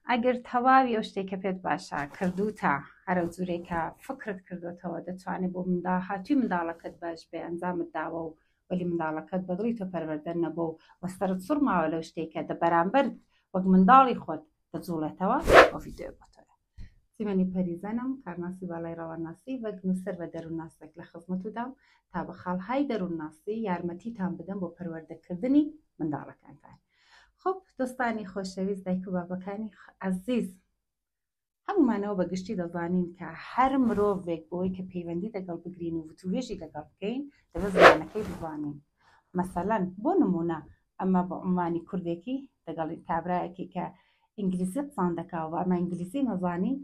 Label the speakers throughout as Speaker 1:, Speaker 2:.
Speaker 1: ئەگەر تەواوی ئەو شتێک کە پێت باشە کردوتە هەرە جورێک کە فکرت کردوتەوە دەتوانێت بۆ داهاتووی منداڵەکەت باش بێ ئەنجامت داوە و وەلی منداڵەکەت بەدڵی تۆ پەروەردە نەبوو و وەسەرت سوڕماوە لەو شتێک کە دە بەرامبەر وەک منداڵی خۆت دەجوڵێتەوە ئەو ڤیدیۆ بۆ تۆیە. سیمەنی پەریزانم، کارناسی باڵای ڕەوانناسی وەک نووسەر بە دەروونناسێک لە خزمەتودام تا بە خاڵهای دەروونناسی یارمەتیتان بدەم بۆ پەروەردەکردنی منداڵەکانتان. خب دۆستانی خۆشەویست دایک و بابەکانی عەزیز هەمومانەوە بە گشتی دەزانین کە هەر مرۆڤێک بۆی کە پەیوەندی لەگەڵ بگرین و وتوێژی لەگەڵ بکەین دەبێت زمانەکەی بزانین مەسەلەن بۆ نمونە ئەمە بە عمانی کوردێکی لەگەڵ کابرایەکی کە ئینگلیزی قسان دەکا و ئەمە ئینگلیزی نەزانین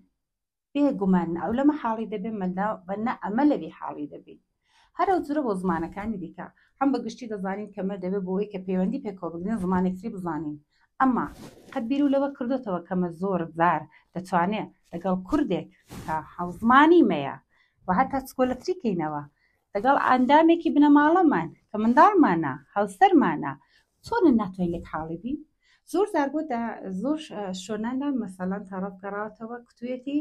Speaker 1: بێ گومان نە ئەو لەمە حاڵی دەبێ مەلا و نە ئەمە لەوی حاڵی دەبین. هەر ئەو جورە بۆ زمانەکانی دیکە. هەم بە گشتی دەزانین کە مە دەبێ بۆ وەی کە پەیوەندی پێکەوە بگرین زمانێکتری بزانین. ئەمما قەت بیرو لەوە کردۆتەوە کە مە زۆر جار دەتوانێ لەگەڵ کوردێک کە هاوزمانی مەیە و هەتا چکۆلەتری کەینەوە لەگەڵ ئەندامێکی بنەماڵەمان کە منداڵمانە، هاوسەرمانە، چۆنە ناتوانین لێک حاڵی بین؟ زۆر جار بۆ دە زۆر شۆناندا مەسەلەن تەڕەف گەڕاوەتەوە کتویەتی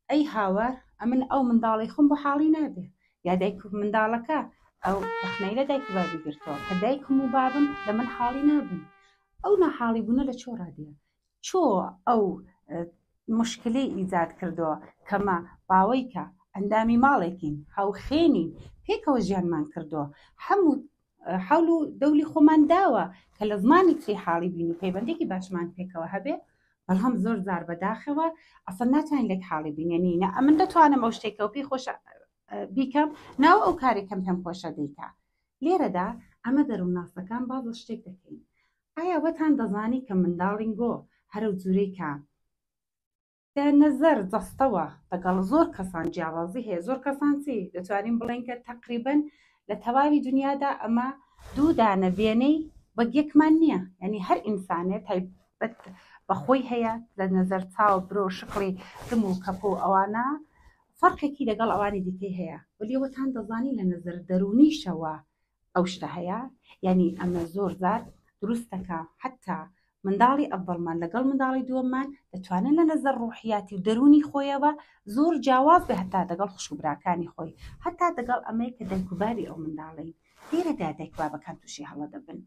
Speaker 1: ئەی هاوار ئەمن ئەو منداڵی خۆم بۆ حاڵی نابێ یا دایک منداڵەکە ئەو ڕەخنەی لە دایک و بابی گرتەوە کە دایکم و بابم لە من حاڵی نابن ئەو ناحاڵی بوونە لە چۆ ڕادیە چۆ ئەو مشکلی ئیجاد کردووە کەمە باوەی کە ئەندامی ماڵێکین هاوخێنین پێکەوە ژیانمان کردووە هەموو حەول و دەولی خۆمان داوە کە لە زمانی تری حاڵی بین و پەیوەندێکی باشمان پێکەوە هەبێ بەڵام زۆر زار بەداخەوە ئەسڵ ناتوانین لێک حاڵی بین یعنی نە ئەمن دەتوانم ئەو شتێکەوە پێی خۆشە بیکەم ناو ئەو کارێکم پێم خۆشە دەیکا لێرەدا ئەمە دەروونناسەکان باز لە شتێک دەکەین ئایا وەتان دەزانی کە منداڵینگۆ هەرەو جورەی کە دە نەزەر جەستەوە دەگەڵ زۆر کەسان جیاوازی هەیە زۆر کەسان چی دەتوانین بڵێن کە تەقریبەن لە تەواوی دنیادا ئەمە دوو دانە وێنەی وەک یەکمان نییە یعنی هەر ئینسانێ تایبەت بە خۆی هەیە لە نەزەر چاو برۆ شکڵی دم و کەپ و ئەوانە فەرقێکی لەگەڵ ئەوانی دیکەی هەیە وەلی ئەوەتان دەزانی لە نەزەر دەروونیشەوە ئەو شتە هەیە یعنی ئەمە زۆر زار دروستەکە حتا منداڵی ئەڤەڵمان لەگەڵ منداڵی دووەممان دەتوانن لە نەزەر ڕوحیاتی و دەروونی خۆیەوە زۆر جیاواز بێ هەتا دەگەڵ خوشک و براکانی خۆی هەتا دەگەڵ ئەمەی کە دایک و بابی ئەو منداڵەی لێرەدا دایک بابەکان تووشی هەڵە دەبن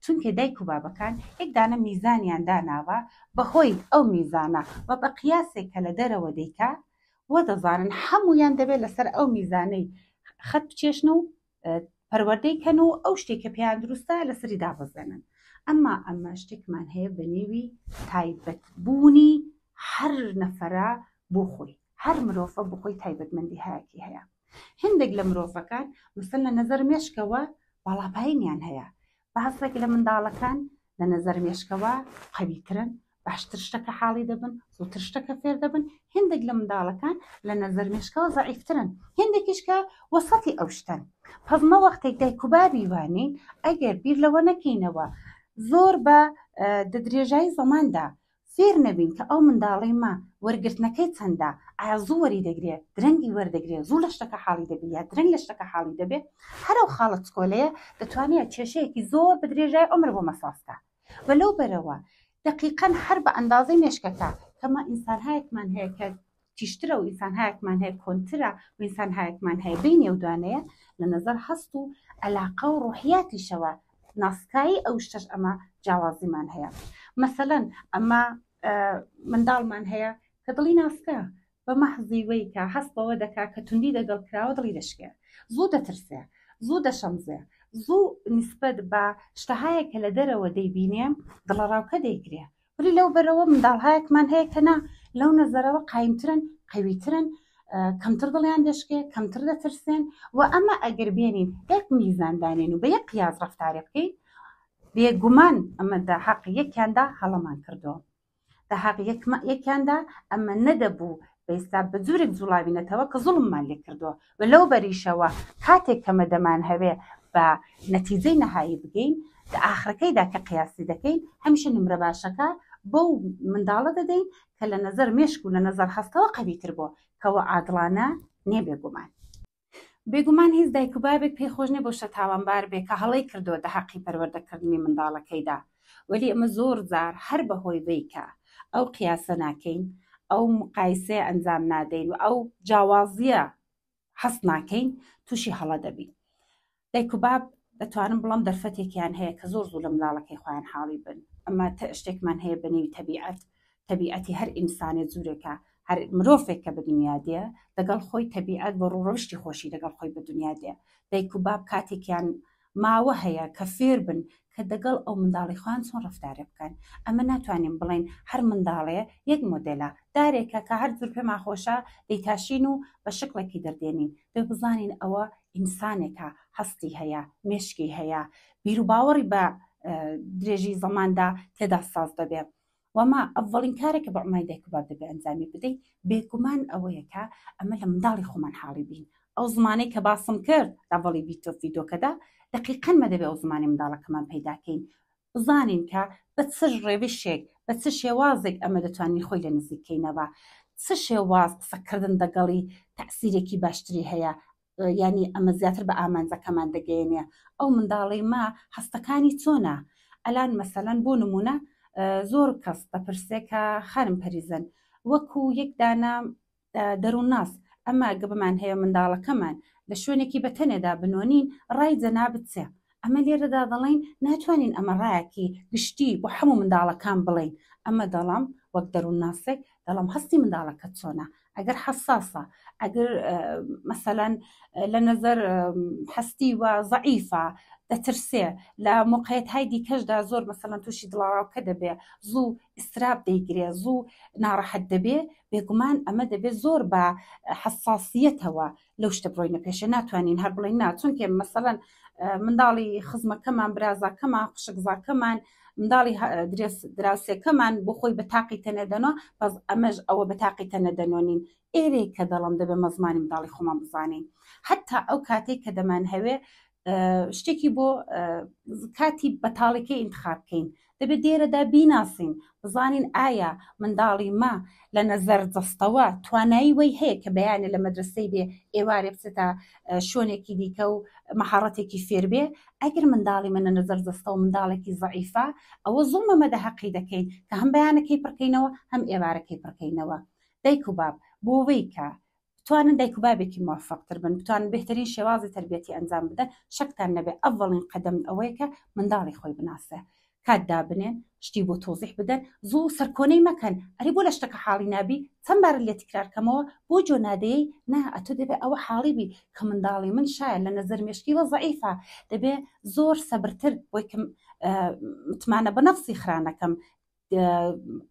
Speaker 1: چونکە دایک و بابەکان یەک دانە میزانیان داناوە بەهۆی ئەو میزانە و بە قیاسێک کە لە دەرەوە دەیکا وە دەزانن هەمویان دەبێت لەسەر ئەو میزانەی خەت بچێشن و پەروەردەی کەن و ئەو شتێک کە پێیان دروستە لەسەری دابەزێنن ئەمما ئەمە شتێکمان هەیە بە نێوی تایبەت بوونی هەر نەفەرە بۆ خۆی هەر مرۆڤە بۆ خۆی تایبەتمەندی هەیەکی هەیە هندێک لە مرۆڤەکان مثل لە نەزەر مێشکەوە باڵاپایینیان هەیە بازێک لە منداڵەکان لە نەزەر مێشکەوە قەویترن باشتر شتەکە حاڵی دەبن زووتر شتەکە فێر دەبن هندێک لە منداڵەکان لە نەزەر مێشکەوە زەعیفترن هندێکیش کە وەسەتی ئەو شتەن پەزمە وەختێک دایک و بابی وانین ئەگەر بیر لەوە نەکەینەوە زۆر بە دە درێژایی زەماندا فێر نەبین کە ئەو منداڵەی مە وەرگرتنەکەی چەندە ئایا زوو وەری دەگرێ درەنگی وەردەگرێ زوو لە شتەکە حاڵی دەبێ یا درەنگ لە شتەکە حاڵی دەبێ هەر ئەو خاڵە چکۆلەیە دەتوانێت کێشەیەکی زۆر بە درێژای عومر بۆ مەساز کا و لەو بەرەوە دەقیقەن هەر بە ئەندازەی مێشکەکە کەمە ئینسانهایەکمان هەیە کە تیژترە و ئینسانهایەکمان هەیە کۆنترە و ئینسانهایەکمان هەیە بینێ و دوانەیە لە نەزەر هەست و عەلاقە و ڕۆحیاتیشەوە ناسکایی ئەو شتەش ئەمە جیاوازیمان هەیە مەسەلەن ئەمە منداڵمان هەیە کە دڵی ناسکە بە مەحزی وەی کە هەست بەوە دەکا کە توندی دەگەڵ کراوە دڵی دەشکێ زوو دەترسێ زوو دەشەمزێ زوو نیسبەت بە شتەهایە کە لە دەرەوە دەیبینێ دڵەڕاوکە دەیگرێ ولی لەو بەرەوە منداڵهایەکمان هەیە کە نا لەو نەزەرەوە قایمترن قەویترن کەمتر دڵیان دەشکێ کەمتر دەترسێن و ئەمە ئەگەر بێنین یەک میزان دانێن و بە یەک قیاس ڕەفتارێ بکەین بێگومان ئەمە دە حەق یەکیاندا هەڵەمان کردووە دە حەق یەکیاندا ئەمە نەدەبوو بەیستا بە جورێک جوڵاوینەتەوە کە زوڵممان لێ کردووە و لەو بەریشەوە کاتێک کەمە دەمانهەوێ بە نەتیجەی نەهایی بگەین لە ئاخرەکەیدا کە قیاسی دەکەین هەمیشە نمرە باشەکە بەو منداڵە دەدەین کە لە نەزەر مێشک و لە نەزەر هەستەوە قەویتر بووە کەوە عادڵانە نیە بێگومان. بێگومان هیچ دایک و بابێک پێی خۆش نیە بەو شتە تاوانبار بێ کە هەڵەی کردووە دە هەقی پەروەردەکردنی منداڵەکەیدا وەلی ئەمە زۆر جار هەر بەهۆی وەی کە. ئەو قیاسە ناکەین، ئەو مقایسەیە ئەنجام نادەین و ئەو جیاوازییە هەست ناکەین، تووشی هەڵە دەبین. دایک و باب دەتوانم بڵێم دەرفەتێکیان هەیە کە زۆر زوو لە منداڵەکەی خۆیان حاڵی بن. ئەمە شتێکمان هەیە بە نێوی تەبیعەت، تەبیعەتی هەر ئینسانێ جورێکە، هەر مرۆڤێک کە بە دنیا دێ دەگەڵ خۆی تەبیعەت بە ڕووڕەوشتی خۆشی دەگەڵ خۆی بە دنیا دێ. دایک و باب کاتێکیان ماوە هەیە کە فێر بن کە دەگەڵ ئەو منداڵی خۆیان چۆن ڕەفتارێ بکەن. ئەمە ناتوانین بڵێین هەر منداڵێ یەک مۆدێلە، دارێکە کە هەر جور پێمان خۆشە دەیتاشین و بە شکڵێکی دەردێنین. دەبێ بزانین ئەوە ئینسانێکە هەستی هەیە، مێشکی هەیە، بیروباوەڕی بە درێژی زەماندا تێدا ساز دەبێ. وەما ئەڤەڵین کارێک کە بە عومای دایک و باب دەبێ ئەنجامی بدەین بێگومان ئەوەیە کە ئەمە لە منداڵی خۆمان حاڵی بین. ئەو زمانەی کە باسم کرد لە ئەڤەڵی ڤیدۆکەدا دەقیقەن مە دەبێ ئەو زمانی منداڵەکەمان پەیدا کەین، بزانین کە بە چ ڕێوشێک بە چ شێوازێک ئەمە دەتوانین خۆی لە نزیک کەینەوە، چ شێواز قسەکردن دەگەڵی تەئسیرێکی باشتری هەیە، یانی ئەمە زیاتر بە ئامانجەکەمان دەگەیەنێ. ئەو منداڵەی مە هەستەکانی چۆنە؟ ئەلان مەسەلەن بۆ نمونە زۆر کەس دەپرسێ کە خانم پەریزەن وەکو یەک دانە دەروونناس ئەمە گە بمان هەیە منداڵەکەمان لە شوێنێکی بە تەنێدا بنۆنین ڕای جەنابت چیە؟ ئەمە لێرەدا دەڵێین ناتوانین ئەمە ڕایەکی گشتی بۆ هەموو منداڵەکان بڵێین، ئەمە دەڵێم وەک دەروونناسێک دەڵێم هەستی منداڵەکەت چۆنە، ئەگەر حەساسە، ئەگەر مەسەلەن لە نەزەر هەستی وە زەعیفە، دەترسێ، لە مۆقعیەتهای دیکەشدا زۆر مەسەلەن تووشی دڵەڕاوکە دەبێ، زوو ئیستراب دەیگرێ، زوو ناڕەحەت دەبێ، بێگومان ئەمە دەبێ زۆر بە حەساسیەتەوە لەو شتە بڕۆینە پێشێ، ناتوانین هەر بڵێین نا، چونکێ مەسەلەن منداڵی خزمەکەمان، برازاکەمان، خوشکزاکەمان، منداڵی دراوسێکەمان بۆ خۆی بە تاقی تەنێ دەنۆ، بەس ئەمەش ئەوە بە تاقی تەنە دەنۆنین. ئێرەی کە دەڵم دەبێ مەزمانی منداڵی خۆمان بزانین، حتا ئەو کاتێک کە دەمانهەوێ شتێکی بۆ کاتی بەتاڵیکەی ئینتخاب بکەین، دەبێت دێرەدا بیناسین، بزانین ئایا منداڵی مە لە نەزەر جەستەوە توانایی وەی هەیە کە بەیانێ لە مەدرەسەی بێ ئێوارێ بچێتە شوێنێکی دیکە و مەهارەتێکی فێر بێ. ئەگەر منداڵی من لە نەزەر جەستەوە منداڵێکی زەعیفە، ئەوە زوڵمە مە دە هەقی دەکەین کە هەم بەیانەکەی پڕکەینەوە هەم ئێوارەکەی پڕکەینەوە. دایک و باب بۆ وەی کە بتوانن دایک و بابێکی موفقتر بن، بتوانن بهترین شێوازی تەربیەتی ئەنجام بدەن، شەکتان نەبێ ئەڤەڵین قەدەم ئەوەیە کە منداڵی خۆی بناسێ. کات دابنێن، شتی بۆ تۆزیح بدەن، زوو سەرکۆنەی مەکەن، ئەرێ بۆ لە شتەکە حاڵی نابی؟ چەند بارت لێ تکرار کەمەوە، بۆ جۆ نادەیەی؟ نا، ئەتۆ دەبێ ئەوە حاڵی بی کە منداڵی من شایەد لە نەزەر مێشکیوە زەعیفە، دەبێ زۆر سەبرتر بۆی کە متمانە بە نەفسی خرانەکەم،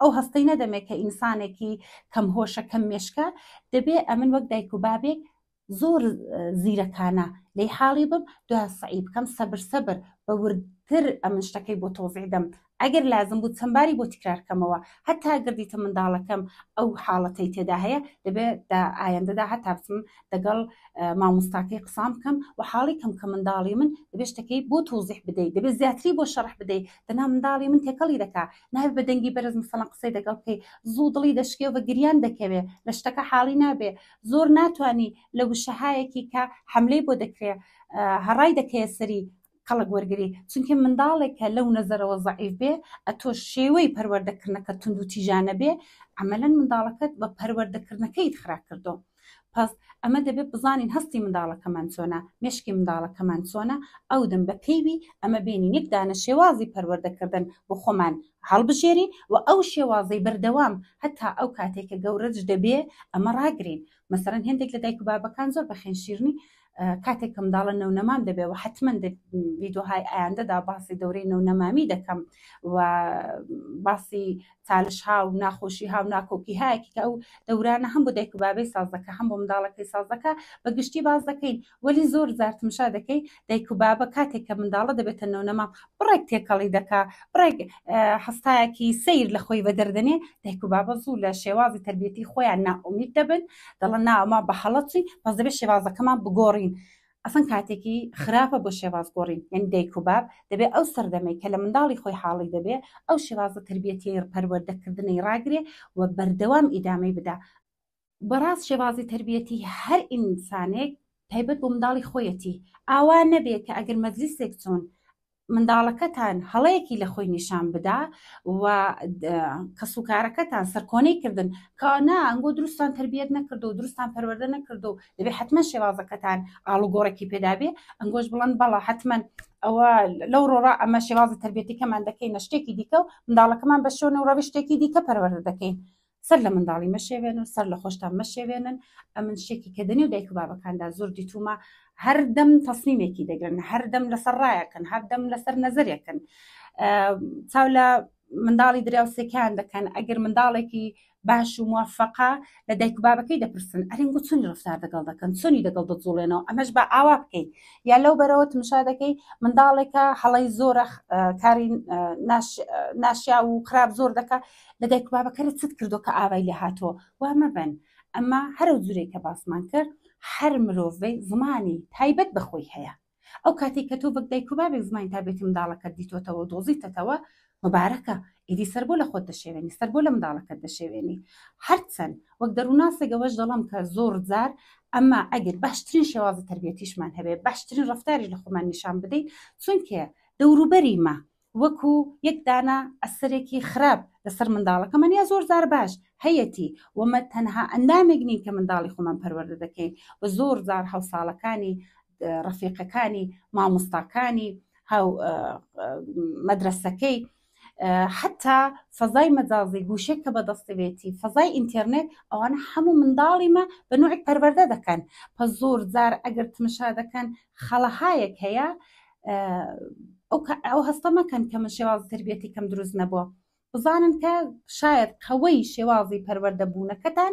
Speaker 1: ئەو هەستەی نەدەمێ کە ئینسانێکی کەم هۆشە کەم مێشکە، دەبێ ئەمن وەک دایک و بابێک زۆر زیرەکانە لێی حاڵی بم، دوای سەعی بکەم سەبر سەبر بە وردتر ئەمن شتەکەی بۆ تۆزیع دەم، ئەگەر لازم بوو چەند باری بۆ تکرار کەمەوە، هەتا گەر دیتم منداڵەکەم ئەو حاڵەتەی تێدا هەیە، دەبێ دە ئایەندەدا هەتا بچم دەگەڵ مامۆستاکەی قسان بکەم و حاڵی کەم کە منداڵی من دەبێ شتەکەی بۆ تۆزیح بدەی، دەبێ زیاتری بۆ شەرح بدەی، دەنا منداڵی من تێکەڵی دەکا، نابێ بە دەنگی بەرز مەسەڵەن قسەی دەگەڵ بکەی، زوو دڵی دەشکێ و بە گریان دەکەوێ، لە شتەکە حاڵی نابێ، زۆر ناتوانی لە وشەهایەکی کە حەملەی بۆ دەکرێ هەڕای دەکەیە سەری کەڵک وەرگری، چونکە منداڵێک کە لەو نەزەرەوە زەعیف بێ ئەتۆ شێوەی پەروەردەکردنەکە توندوتیژانە بێ عەمەلەن منداڵەکەت بە پەروەردەکردنەکەیت خراپ کردۆ. پس ئەمە دەبێت بزانین هەستی منداڵەکەمان چۆنە، مێشکی منداڵەکەمان چۆنە، ئەو دەم بە پێیوی ئەمە بێنین یەک دانە شێوازی پەروەردەکردن بۆ خۆمان هەڵبژێرین و ئەو شێوازەی بەردەوام هەتا ئەو کاتێک کە گەورەش دەبێ ئەمە ڕاگرین. مەسەلەن هێندێک لە دایک و بابەکان زۆر بە خێنشیرنی کاتێک کە منداڵە نەونەمام دەبێ و حتمما ڤیدیۆهای ئایندەدا باسی دەورەی نەونەمامی دەکەم و باسی چالش ها و ناخۆشی ها و ناکۆکی هایەکی کە ئەو دەورانە هەم بۆ دایک و بابەی ساز دەکا هەم بۆ منداڵەکەی ساز دەکا بە گشتی باس دەکەین وەلی زۆر جار تمشا دەکەی دایک و بابە کاتێک کە منداڵە دەبێتە نەونەمام بڕێک تێکەڵی دەکا بڕێک هەستایەکی سەیر لە خۆی بەدەردەنێ دایک و بابە زوو لە شێوازی تەربیەتی خۆیان نائومید دەبن دەڵێن نا ئەمە بە هەڵە چوین بەس دەبێت شێوازەکەمان بگۆڕین ئەسڵەن کاتێکی خراپە بۆ شێواز گۆڕین یعنی دایک و باب دەبێ ئەو سەردەمەی کە لە منداڵی خۆی حاڵی دەبێ ئەو شێوازە تەربیەتیەی پەروەردەکردنەی ڕاگرێ و بەردەوام ئیدامەی بدا. بەڕاست شێوازی تەربیەتی هەر ئینسانێک تایبەت بۆ منداڵی خۆیەتی ئاوا نەبێ کە ئەگەر مەجلیسێک چوون. منداڵەکەتان هەڵەیەکی لە خۆی نیشان بدا و کەسوکارەکەتان سەرکۆنەی کردن کە نا ئەنگۆ دروستان تربیەت نەکردو و دروستان پەروەردە نەکردو دەبێ حتمما شێوازەکەتان ئاڵوگۆڕێکی پێدابێ ئەنگۆش بڵەن بەڵا حتمما ئەوە لەو ڕۆڕا ئەمە شێوازی تربیەتەکەمان دەکەینە شتێکی دیکە و منداڵەکەمان بە شۆنە و ڕەوی شتێکی دیکە پەروەردە دەکەین سەر لە منداڵی مەشێوێن و سەر لە خۆشتان مەشێوێنن. ئەمن شتێکی کە دەنێو دایک و بابەکاندا زۆر دیتوومە هەردەم تەسمیمێکی دەگرن، هەردەم لەسەر ڕایەکن، هەردەم لەسەر نەزەرێکن. چاو لە منداڵی دراوسێکان دەکەن ئەگەر منداڵێکی باش و موفقە لە دایک و بابەکەی دەپرسن ئەرێنگۆ چۆنی ڕفتار دەگەڵ دەکەن چۆنی دەگەڵ دەجوڵێنەوە ئەمەش بە ئاوا بکەیت یا لەو بەرەوە تمشا دەکەی منداڵێکە هەڵەی زۆرە کاری ناشیا و خراپ زۆر دەکە لە دایک و بابەکەرت چت کردووە کە ئاوای لێ هاتووە وا مەبەن ئەمە هەرەو جورێک کە باسمان کرد هەر مرۆڤەی زمانی تایبەت بە خۆی هەیە ئەو کاتێک کە تۆ وەک دایک و بابێک زمانی تایبەتی منداڵەکەت دیتۆتەوە و دۆزیتەتەوە مبارەکە ئیدی سەر بۆ لە خۆت دەشێوێنی سەر بۆ لە منداڵەکەت دەشێوێنی هەرچەند وەک دەروونناسێک ئەوەش دەڵێم کە زۆر جار ئەمە ئەگەر باشترین شێوازی تەربیەتیشمان هەبێ باشترین ڕەفتاریش لە خۆمان نیشان بدەین چونکە دەوروبەری مە وەکو یەک دانە ئەسەرێکی خراپ لەسەر منداڵەکەمان یا زۆر جار باش هەیەتی و مە تەنها ئەندامێک نین کە منداڵی خۆمان پەروەردە دەکەین و زۆر جار هاوساڵەکانی ڕەفیقەکانی مامۆستاکانی هاو مەدرەسەکەی حتا فەزای مەجازی گوشێک کە بەدەستەوێتی فەزای ئینتەرنێت ئەوانە هەموو منداڵی مە بە نوعێک پەروەردە دەکەن پە زۆر جار ئەگەر تمشا دەکەن خەڵەهایەک هەیە ئەو هەستە مەکەن کە من شێوازی تربیەتی کەم دروست نەبووە بزانن کە شاید قەوەی شێوازی پەروەردە بوونەکەتان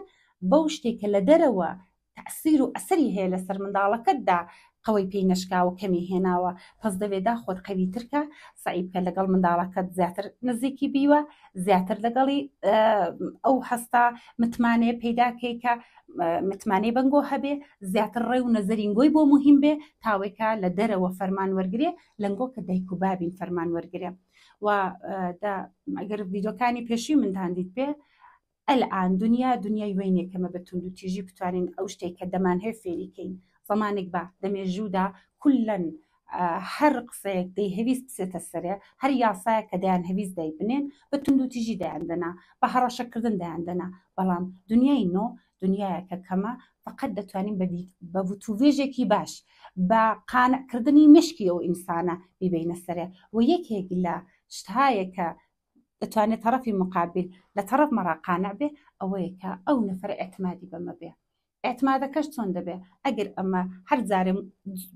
Speaker 1: بەو شتێک کە لە دەرەوە تەئسیر و ئەسەری هەیە لەسەر منداڵەکەتدا قەوەی پێی نەشکاوە کەمی هێناوە پەس دەوێدا خۆت قەویتر کە سەعی بکە لەگەڵ منداڵەکەت زیاتر نزیکی بیوە زیاتر لەگەڵی ئەو هەستا متمانەیە پەیدا کەی کە متمانەی بەنگۆ هەبێ زیاتر ڕێ و نەزەرینگۆی بۆ مهم بێ تاوێکە لە دەرەوە فەرمان وەرگێ لەنگۆ کە دایک و بابین فەرمان وەرگێ و ئەگەر ڤیدۆکانی پێشوی منتان دیت بێ ئەلئان دنیا دنیای وەینێ کە مە بە توندوتیژی بتوانین ئەو شتەی کە دەمانهەوێ فێری کەین زەمانێک با دە مێژوودا کوللەن هەر قسەیەک دەیهەویست بچێتە سەرێ هەر یاسایەک کە دەیانهەویست دایبنێن بە توندوتیژی دایاندەنا بە هەڕەشەکردن دایاندەنا بەڵام دنیای نۆ دنیایەکە کەمە فقط دەتوانین بە وتووێژێکی باش بە قانعکردنی مشکی ئەو ئینسانە بیبەینە سەرێ و یەکێک لە شتهایە کە دەتوانێت تەڕەفی مقابل لە تەڕەف مەڕا قانع بێ ئەوەیە کە ئەو نەفەرە ئیعتمادی بەمە بێ ئیعتمادەکەش چۆن دەبێ ئەگەر ئەمە هەر جارێ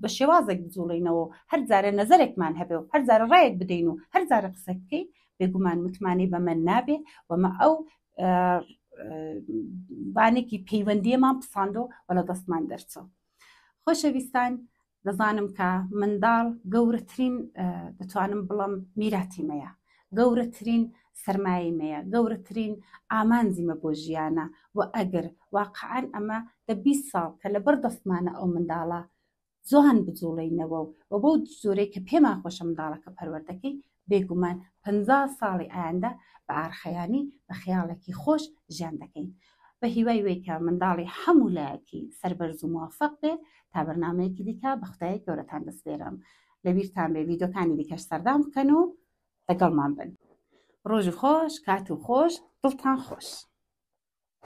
Speaker 1: بە شێوازێک بجوڵینەوە و هەر جارێ نەزەرێکمان هەبێ و هەر جارە ڕایەک بدەین و هەر جارە قسە بکەین بێگومان متمانەی بەمە نابێ و مە ئەو بانێکی پەیوەندیەمان پساندۆ و لە دەستمان دەرچۆ خۆشەویستان دەزانم کە منداڵ گەورەترین دەتوانم بڵم میراتی مەیە گەورەترین سەرمایەی مەیە گەورەترین ئامانجی مە بۆ ژیانە و ئەگەر واقعا ئەمە دە 20 ساڵ کە لەبەر دەستمانە ئەو منداڵە جوان بجوڵێینەوە و بەو جۆرەی کە پێمان خۆشە منداڵەکە پەروەردەکەی بێگومان 50 ساڵی ئایندە بە ئارخەیانی بە خەیاڵێکی خۆش ژیان دەکەین بە هیوای وەی کە منداڵی هەموو لایەکی سەربەرز و موفق بێ تا بەرنامەیەکی دیکە بە خودای گەورەتان دەسپێرم لەبیرتان بێ ڤیدیۆکانی دیکەش سەردان بکەن و لەگەڵمان بن ڕۆژ خۆش کات و خۆش دڵتان خۆش.